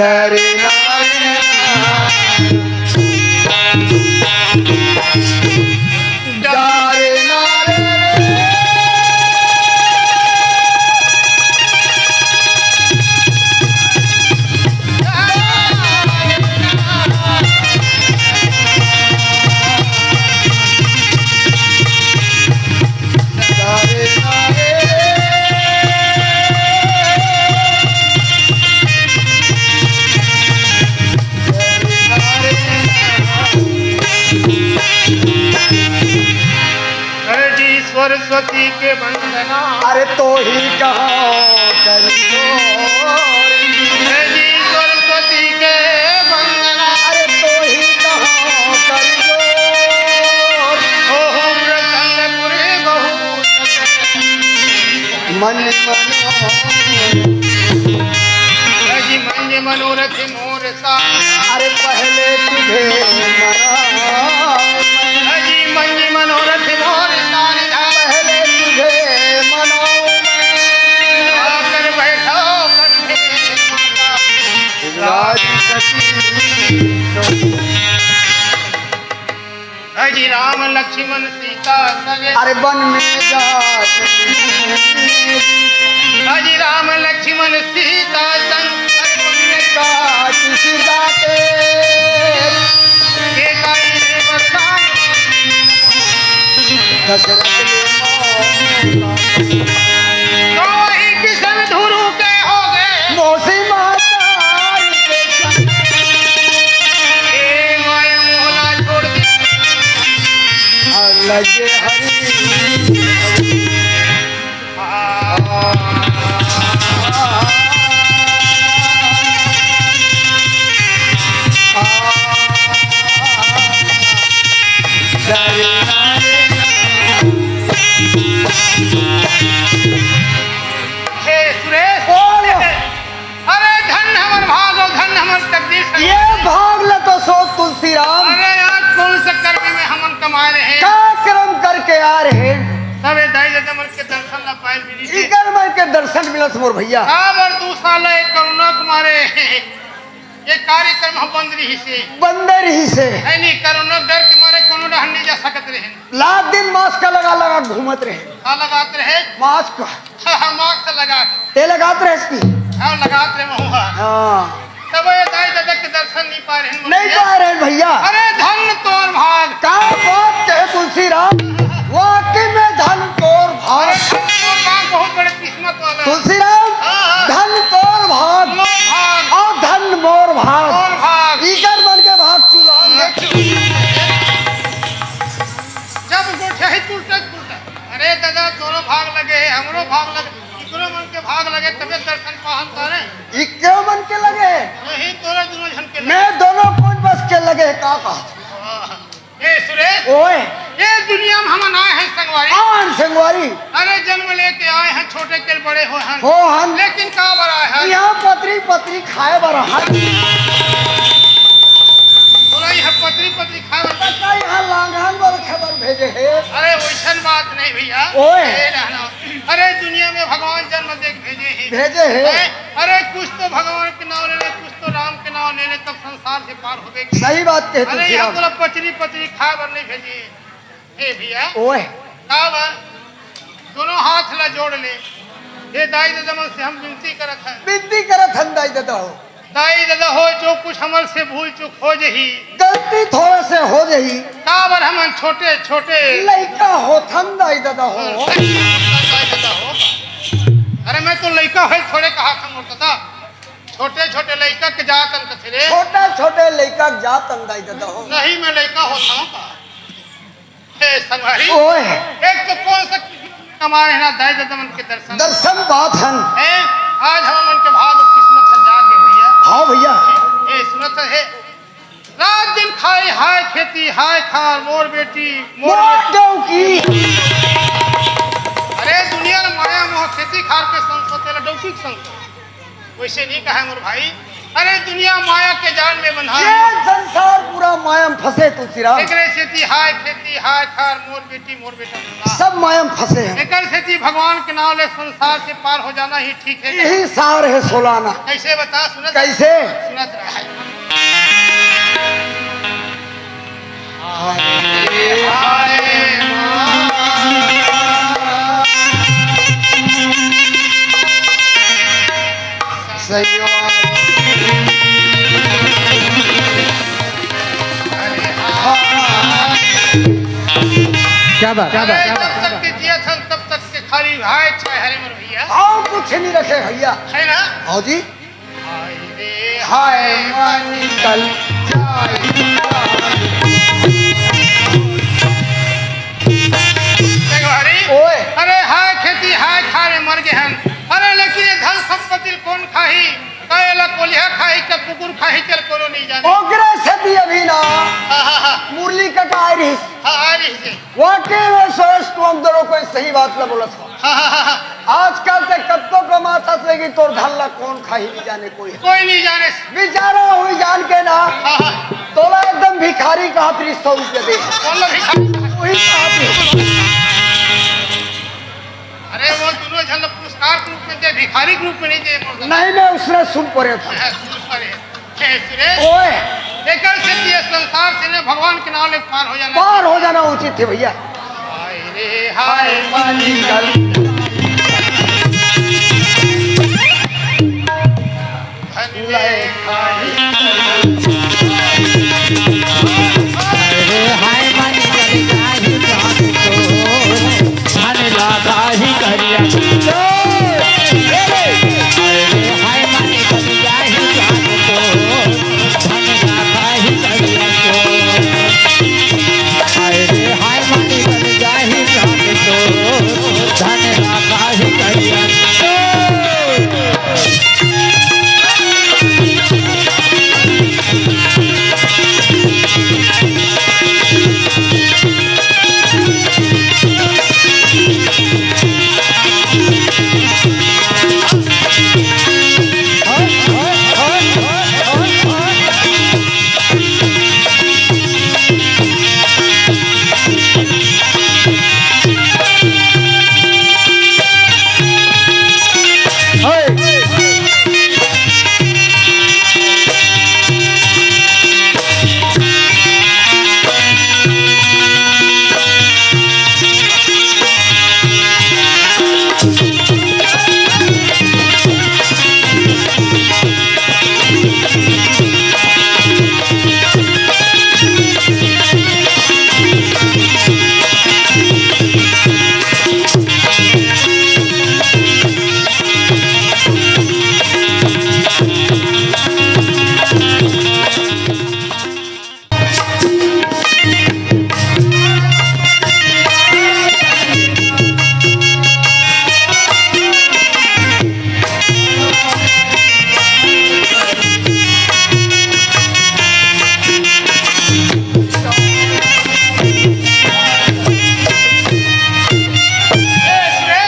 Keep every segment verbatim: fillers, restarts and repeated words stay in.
अरे नारे ना, जा रे नारे रे। अरे जी सरस्वती के वंदना। अरे तो ही कहाँ करी जोर। अरे जी सरस्वती के वंदना। अरे तो ही कहाँ करी जोर। हो हो प्रसन्न पुरे बहुत मन मनो। अरे जी मंज मनोरथ मोर सारधा। अरे पहले तुझे मनाऊं मैं। अजी मंजी मनोरथ मोर सारधा। पहले तुझे मनाऊं मैं। आकर बैठो कंठे माता। राजगति। अजी राम लक्ष्मण सीता संग। अरे वन में जात। अजी राम लक्ष्मण सीता संग। अरे वन में जात सी जाते। ये काई रे वरदान। दशरथ ने मौत। तो वही किशन धुरु के हो गए। मौसी माता के संग। ए माया मोहला छोड़ दे। अलग हरी। हे सुरेश। बोल। अरे धन हमर भाग अउ धन हमर तकदीर। ये भाग ल तो सोच तुलसीराम। अरे आज कौन से कर्म में हमन कमाए रहे। का कर्म करके आ रहे। तबे दाई ददा मन के दर्शन ला पाए मिली से। इकर मन के दर्शन मिलस मोर भैया। अब और दू साल एक कोरोना के मारे ये कार्यक्रम ह बंद रही से। बंद रही से। है नहीं, कोरोना डर के मारे कोनो डहर नहीं जा सकत रहे। लात दिन मास्क लगा लगा घूमत रहे। का लगात रहे? मास्क। हाँ, मास्क लगा। ते लगात रहे इसकी? हाँ, लगात रहे महुआ। हाँ। तब ये दाई ददा के दर्शन नहीं पा रहे हैं नहीं भैया। पा रहे हैं भैया। अरे धन तोर भाग। का बात कहे तुलसीराम, वाकई में धन तोर भाग। अरे धन तोर भाग बहुत बड़े किस्मत वाला। तुलसीराम, हाँ, हाँ। धन तोर भाग। मोर भाग। और धन मोर भाग। मोर भाग। इकर मन के भाग चुलान हाँ। देख। जब गोठे ही टूटे टूटे। अरे दादा, तोरो भाग लगे हे, हमरो भाग लगे, इकरो मन के भाग लगे, तबे दर्शन पाहन तारे। इकरो मन के लगे? नहीं, तोरा दोनों जन के लगे। मैं दोनों कौन बस के लगे, का कहा? ए सुरेश, ओए। ये दुनिया में हमन आए हैं संगवारी। आन संगवारी। अरे जन्म लेके आए हैं, छोटे के बड़े हो हन। हो हन। लेकिन का बर आए हैं? यहाँ पतरी पतरी खाए बर हन। तोरा यहाँ पतरी पतरी खाए बर। बता यहाँ लांगन बर खबर भेजे हे। अरे वैसन बात नहीं भैया। ओए। ए रहना। अरे दुनिया में भगवान जन्म दे के भेजे हे। भेजे हे। हैं? अरे कुछ तो भगवान के नाम ले ले, कुछ तो राम के नाम ले ले, तब संसार से पार होबे के। सही बात कहे अरे तुलसीराम। यहाँ तोला पचरी पचरी खाए बर नहीं भेजे। ए भैया। ओए। का बा? दोनों हाथ ला जोड़ ले। ये दाई ददा मन से हम विनती करत हन। विनती करत हन दाई ददा हो। दाई ददा हो, जो कुछ हमर से भूल चूक हो जही। गलती थोड़े से हो जही। काबर हमन छोटे छोटे लइका होथन दाई ददा हो। दाई ददा हो। अरे मैं तो लइका है थोड़े कहा था मोर ददा। छोटे छोटे लइका के जात हन कथे रे। छोटे छोटे लइका के जात हन दाई ददा हो। नहीं मैं लइका होथन का। हे संगवारी, ओए। एक तो कौन सा कमाए है ना दाई ददा मन के दर्शन। दर्शन बात हन। हैं? आज हम मन के भाग अउ किस्मत ह जागे भैया। हाँ भैया। ए सुनत हे, रात दिन खाए हाय खेती हाय खार मोर बेटी मोर मोर बेटी। डौकी। अरे दुनिया में माया मोह खेती खार के संग होथे ला डौकी के संग। वैसे नहीं कहा मोर भाई, अरे दुनिया माया के जाल में बंधा। ये संसार पूरा माया में फंसे तुलसीराम। एकरे सेती हाय खेती हाय खार मोर बेटी, मोर बेटा। सब माया में फंसे हैं। एकर सेती भगवान के नाम ले संसार से पार हो जाना ही ठीक है। यही सार है सोलाना। कैसे बता, सुनत कैसे? सुनत रहा है। हाय, हाय, सैया। क्या बात, क्या बात, अरे, क्या जब बात, क्या तक बात? के जिया था, तब तक के खाली हाय छाय हरे मोर भैया। और कुछ नहीं रखे भैया। है ना? हाँ जी। हाय रे, हाय हाय। मानी कल जाए। देख भारी। ओए। अरे हाय खेती, हाय खाए मर गए हैं। अरे लेकिन ये धन संपत्ति कौन खाही? का एला कोलिहा खाही, का कुकुर खाही, चल कोनो नहीं जाने। ओकरे सेती अभी ना हाँ, हाँ, हाँ। मुरली कका आए रहिस। हाँ, आए रहिस। वाकई में सुरेश, तू हम दोनों को सही बात ला बोलत हो। हाँ, हाँ, हाँ, हाँ। आजकल ते कतको कमाथस, लेकिन तोर धन ला कौन खाही नहीं जाने कोई। कोई नहीं जाने। बेचारा हुई जान के ना, हाँ, हाँ। तोला एकदम भिखारी कहात रहिस, सौ रुपया दे। कौन ला भिखारी? वही कहात रहिस। अरे वो दोनों झन ला पुरस्कार के रूप में दे, भिखारी के रूप में नहीं दे। नहीं, मैं उसने सुन पड़े था। हाँ, सुन पड़े। हे सुरेश, ओए। एकर सेती ये संसार से ने भगवान के नाम ले पार हो जाना। पार हो जाना उचित है भैया। हाय रे हाय, हाय मानी गल। धन ले खाई। अरे हाय मानी गल जाहि जान तो। धन लागा ही करिया। अरे हाय माने बन जाहि जान तो, धन लागा ही करिया तो। अरे हाय माने बन जाहि जान तो, धन लागा ही करिया तो।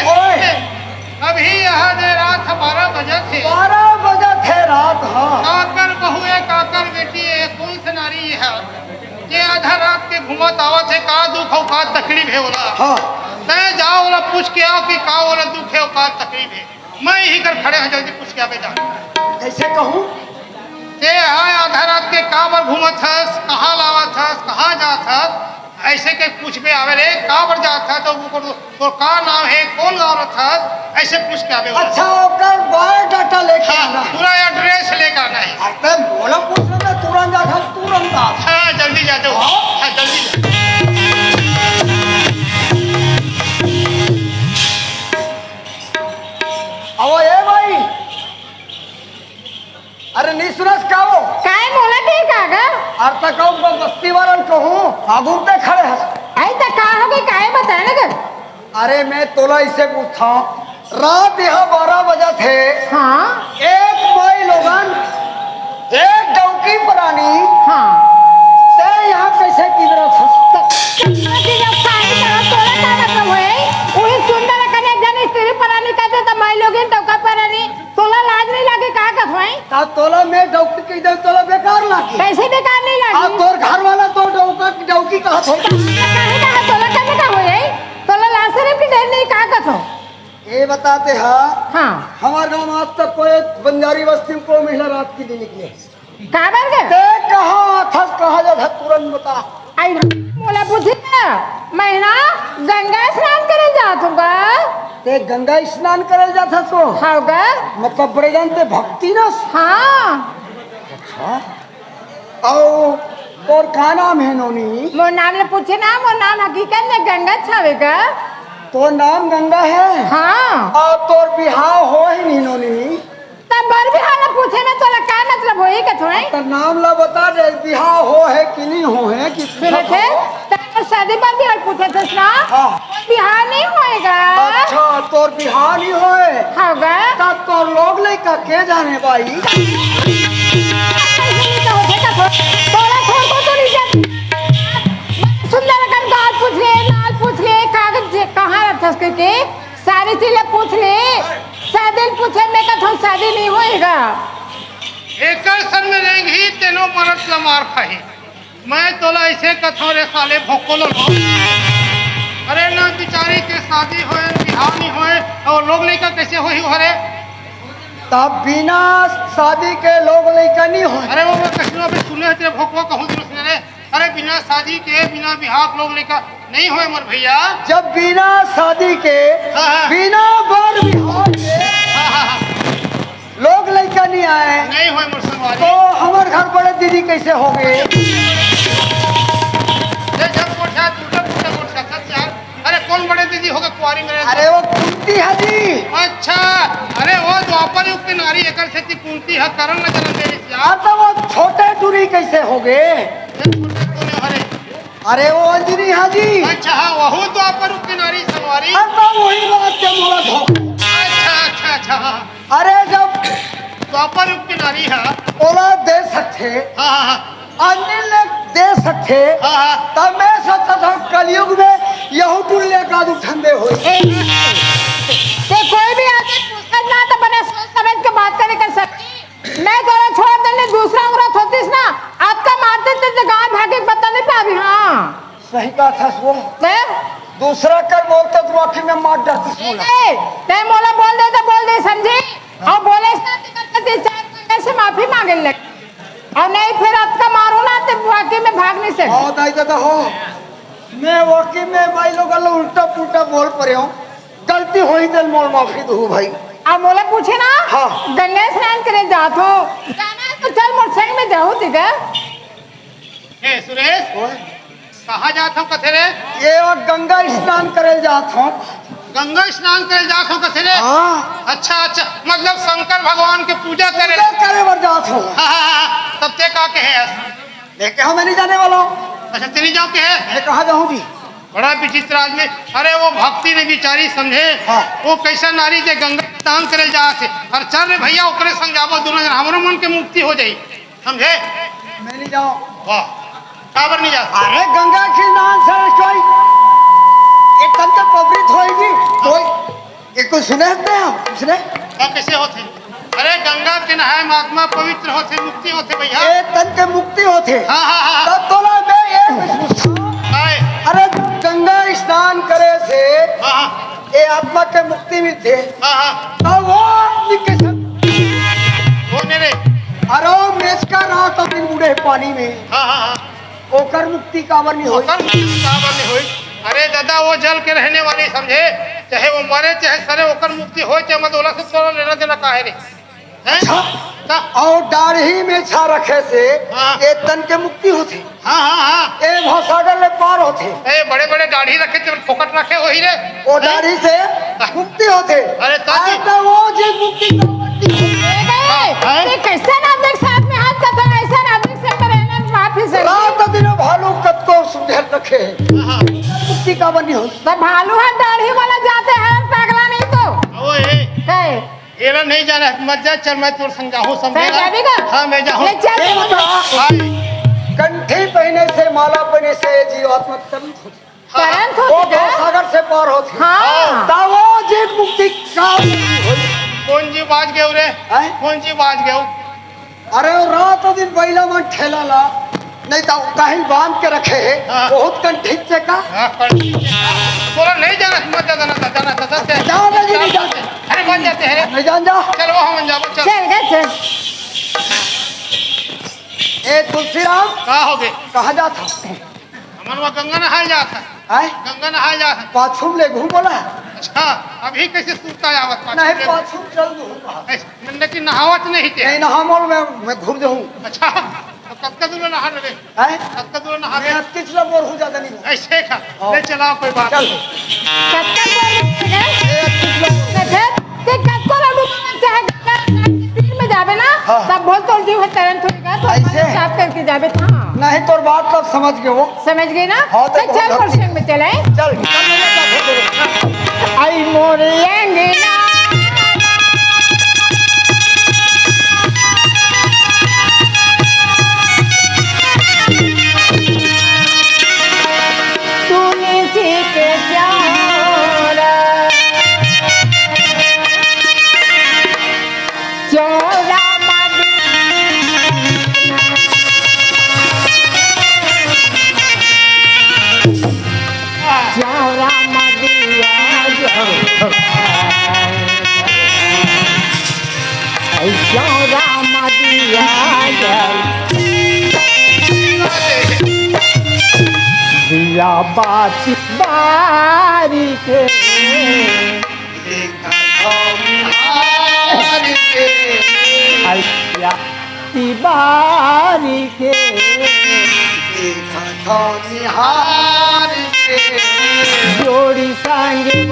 ओए! अभी यहाँ दे रात बारह बजत हे। बारह बजत हे रात, हाँ। काकर बहू ए, काकर बेटी ए, कौन से नारी हे? ये आधा रात के घूमत आवत हे, का दुख हो, का तकलीफ हे ओला? हाँ। तैं जा ओला पूछ के आओ कि का ओला दुख हे, का तकलीफ हे। मैं इही कर खड़े हँव, जल्दी पूछ के आबे जा। कैसे कहूँ? ते हा आधा रात के काबर घूमत हस, कहाँ लावत हस, कहाँ जात हस, ऐसे के पूछबे आवे ले, काबर जात हस, तो वो को, तो का नाम हे, कौन गाँव रहत हस, ऐसे पूछ के आबे। अच्छा, ओकर biodata लेके हाँ, आना। पूरा address लेके आना हे। अरे, मोला पूछना, मैं तुरंत जात हस, तुरंत जात हस। हाँ, जल्दी जा दो। हाँ। हाँ, जल्दी जा। अवो ए भाई, अरे नहीं सुनस का वो? काय मोला के का गा? अरे त कहूँ ब-, बस्ती वालन कहूँ, आगू में ते खड़े हस। आई त का हो गई, काय बताए ना गा? अरे मैं तोला इसे पूछता हूँ, रात यहाँ बारह बजत हे। हाँ। एक माई लोगन, एक डौकी प्राणी। हाँ। ते यहाँ कैसे किधर हस? त-, त-, त-, जब सारी तरह तोला का मतलब है, वही सुंदर कने जन स्त्री प्राणी कहते त माई लोगिन डौका प्राणी। तोला लाज नहीं लागे का कहत होई? त तोला मैं डौकी कहि देंव, तोला बेकार लागी। कैसे बेकार नहीं आ, लागी? तोर घर वाला तो डौका, डौकी कहत होई। काहे कहा तोला, कहे का होई? तोला लाज शरम के डर नहीं, का कहत हो? ये बताते हा, हाँ। हमार गाँव में आज तक कोई बंजारी बस्ती में कोई महिला रात की नहीं निकले। काबर गे? ते कहाँ आथस, कहाँ जाथस, तुरंत बता। आई, मोला पूछे ना, मैं ना गंगा स्नान करे जात हूँ गा। ते गंगा स्नान करे जाथस वो? हाँ गा। मतलब बड़े जान ते भक्ति ना? हाँ। अच्छा। अउ तोर का नाम हे नोनी? मोर नाम ले पूछे ना, मोर नाम हकीकत में गंगा छावे गा। तोर नाम गंगा हे? हाँ। अउ तोर बिहाव होय हे नहीं नोनी? तब बर बिहाव ला पूछे में तोला का मतलब होही कथों? त नाम ला बता दे, बिहाव होय हे कि नहीं होय हे कि सुनत हे? तब शादी बर बिहाव पूछत हस ना? हाँ। बिहाव नहीं होय गा। अच्छा, तोर बिहाव नहीं होय? हाँ गा। तब तोर लोग लइका के जाने बाई? तोला छोड़ को तो नहीं जाती। सुंदर अकन गाल पूछ ले, लाल पूछ ले, कागज जे-, कहाँ रखस के, के? सारी चीज ला पूछ ले। शादी ल पूछे में कथों शादी नहीं होय गा। एकर संग रेंगही तेनो मरत ला मार खाही। मैं तोला ऐसे कथों रे साले भोकोलो लो। अरे ना बिचारी के शादी होय, बिहाव नहीं होय, अउ लोग लइका कैसे होही हरे? तब बिना शादी के लोग लइका नहीं होय। अरे वो मैं कइसनो अभी सुने हे तेरे भोकवा कहूँ दिन सुने रे। अरे बिना शादी के, बिना बिहाव लोग लइका नहीं होय मोर भैया। जब बिना शादी के, हाँ, हाँ। बिना बर बिहाव के हाँ, हाँ, हाँ। लोग लइका नहीं आय, नहीं होय मोर संगवारी। तो हमर घर बड़े दीदी कैसे होगे? ले जब कोठा टूटा फूटा मोर सकत यार। अरे कौन बड़े दीदी होगे कुंवारी में? अरे वो कुंती हा जी। अच्छा, अरे वो द्वापर युग के नारी एकर सेती कुंती हा करण ला जन्म दे रही यार। अब तो वो छोटे टूरी कैसे होगे? ये छोटे कोने हरे? अरे वो अंजनी हा जी। अच्छा, हाँ, वहू द्वापर युग के नारी संगवारी। अब तो वही बात के मोला धोखा। अच्छा, अच्छा, अच्छा, हाँ। अरे जब द्वापर युग के नारी हा। ओला दे सकथे। हाँ, हाँ, हाँ। अनिल दे सकथे। हाँ, हाँ। तब मैं सोचत हूँ कलयुग में यहू टूरी ले का दू ठन दे होई। ए, ते कोई भी आके पूछत ना तो बने सोच समझ के बात करे कर सकती। मैं तोला छोड़ देने दूसरा औरत होतीस ना, अतका मारते ते गाँव भागे के बता नहीं पावी। हाँ। सही कहत हस वो। ते? दूसरा कर बोलते तो आँखी में मार डरतीस मोला। ए, ते मोला बोल दे तो बोल दे समझे? हाँ। अउ बोले इस नाते करके ते चार घंटे से माफी मांगे ले। अउ नहीं फिर अतका मारो ना ते वाकई में भाग नहीं सके। हाँ दाई दादा हो, मैं वाकई में भाई लोग अल्लाह उल्टा पुल्टा बोल पड़े हूँ, गलती होही तेल मोर माफी दू भाई। अब मोला पूछे ना, हाँ। गंगा स्नान करे जात हो, जाना है तो चल मोर संग में जाहू तेगा। ए सुरेश, ओए। कहाँ जात हो कथे रे? ये वो गंगा स्नान करे जात हो। गंगा स्नान करे जात हो कथे रे? हाँ। अच्छा, अच्छा, मतलब शंकर भगवान के पूजा करे। पूजा करे बर जात हो। हाँ, हाँ, हाँ, तब ते का कहे हस? मैं कहा मैं नहीं जाने वाला हूँ। अच्छा, ते नहीं जाओ कहे? मैं कहाँ जाऊँ जी? बड़ा विचित्र आदमी। अरे वो भक्ति ने बिचारी समझे। हाँ। वो कैसा नारी जे गंगा स्नान करे जात हे। अउ चल रे भैया ओकरे संग जाबो, दोनों जन हमरो मन के मुक्ति हो जाही। समझे? मैं नहीं जाऊँ। वाह, काबर नहीं जा? अरे गंगा के नाम से कोई एक तन के पवित्र होएगी, कोई एक को सुने हते हैं हम, सुने? हाँ, कैसे होथे? अरे गंगा के नहाए में आत्मा पवित्र होथे, मुक्ति होथे भैया। ए तन के मुक्ति होथे। हाँ, हाँ, हाँ, हाँ। तब तोला मैं ये पूछता हूँ। काय? अरे गंगा स्नान करे से हाँ, हाँ। ए आत्मा के मुक्ति मिलथे। हाँ, हाँ। तब वो आदमी के सब कौन है रे? अरे वो मेचका रात और दिन बूड़े पानी में। हाँ, हाँ, हाँ। ओकर मुक्ति काबर नहीं होई? ओकर मुक्ति काबर नहीं होई? अरे दादा, वो जल के रहने वाले समझे, चाहे वो मरे, चाहे सरे, ओकर मुक्ति होय, चाहे मत, ओला से तोला लेना देना काहे रे? हैं? अच्छा। का? और दाढ़ी में छा रखे से हाँ। ए तन के मुक्ति होथे। हाँ, हाँ, हाँ। ए भवसागर ले पार होथे। ए, बड़े-बड़े दाढ़ी रखे, जब फोकट रखे वही रे। ओ दाढ़ी से मुक्ति होथे। अरे, ताकि अरे, तो वो जे मुक्ति का होती है। ए, हाँ। ये कैसे ना देख, साथ में हाथ का तो ऐसा ना देख सकते रहना, माफी से। रात दिन भालू कतको सुधर रखे। हाँ। मुक्ति का बनी हो। तो भालू है, दाढ़ी वाला जाते हैं, पगला नहीं तो। ओए। है। एला नहीं जाना है, मत जा, चल मैं तोर संग जाहूँ, समझे सही ना? जाबे का? हाँ, मैं जाहूँ। ले चल, ए, चल। बता, हाँ। कंठी पहने से, माला पहने से जीवात्मा तरंत होथे। हाँ। तरंत वो होथे का? भवसागर से पार होथे। हाँ। ता वो जीव मुक्ति का होई। कौन जीव? बाज गयो रे? हैं? कौन सी बाज गयो? अरे, वो रात दिन बैला मन ठेला ला, नहीं तो कहीं बांध के रखे है। हाँ। बहुत कंठित से का? हाँ, कंठित से का? बोला, नहीं जाना, मत जाना, जाना, जाना, जाना, जाना। जाओ, नहीं, नहीं, जाओ। अरे, कौन जाते हैं रे? नहीं जान जा। चल, वो हम जाओ, चल। चल गए, चल। ए, तुलसीराम। का हो गए? कहाँ जात हस? हमन वहाँ गंगा नहाए जात हन। आय? गंगा नहाए जात हन। पाछू ले घूम बोला। अच्छा, अभी कैसे सुरता आवत पाछू नहीं, ले? पाछू चल दूँ। ऐसे, मैंने कि नहावत नहीं थे। नहीं, नहा मोल मैं, मैं घूम जाऊँ। अच्छा, तो कब का दूर नहा रहे? आय? कब का दूर नहा मैं रहे? आज किस ला बोर हो जाता नहीं। ऐसे का? हाँ। ले चलाओ, कोई बात चल। नहीं। कब का बोर हो गया? ए, आज किस ला बोर हो गया? ते कब को बाबू मामा से है, गंगा नहाए के तीर में जाबे ना, हाँ। तब बोल तो जीव है तरन थोड़ी का, तो ऐसे? हमारे साफ करके जाबे था। नहीं, तोर बात तब समझ गए वो। समझ गए ना? हाँ, तो तो बहुत चल, हद मोर संग में चले। चल, चल, मेरे साथ हो, चलो। आई मोरे अंगना। तुलसी के चौरा, चौरा मदी, चौरा मदिया, चौरा मदिया, दिया बाती बारी के। देखा था निहार के। अइया तिवारी के। देखा था निहार के। जोड़ी संगे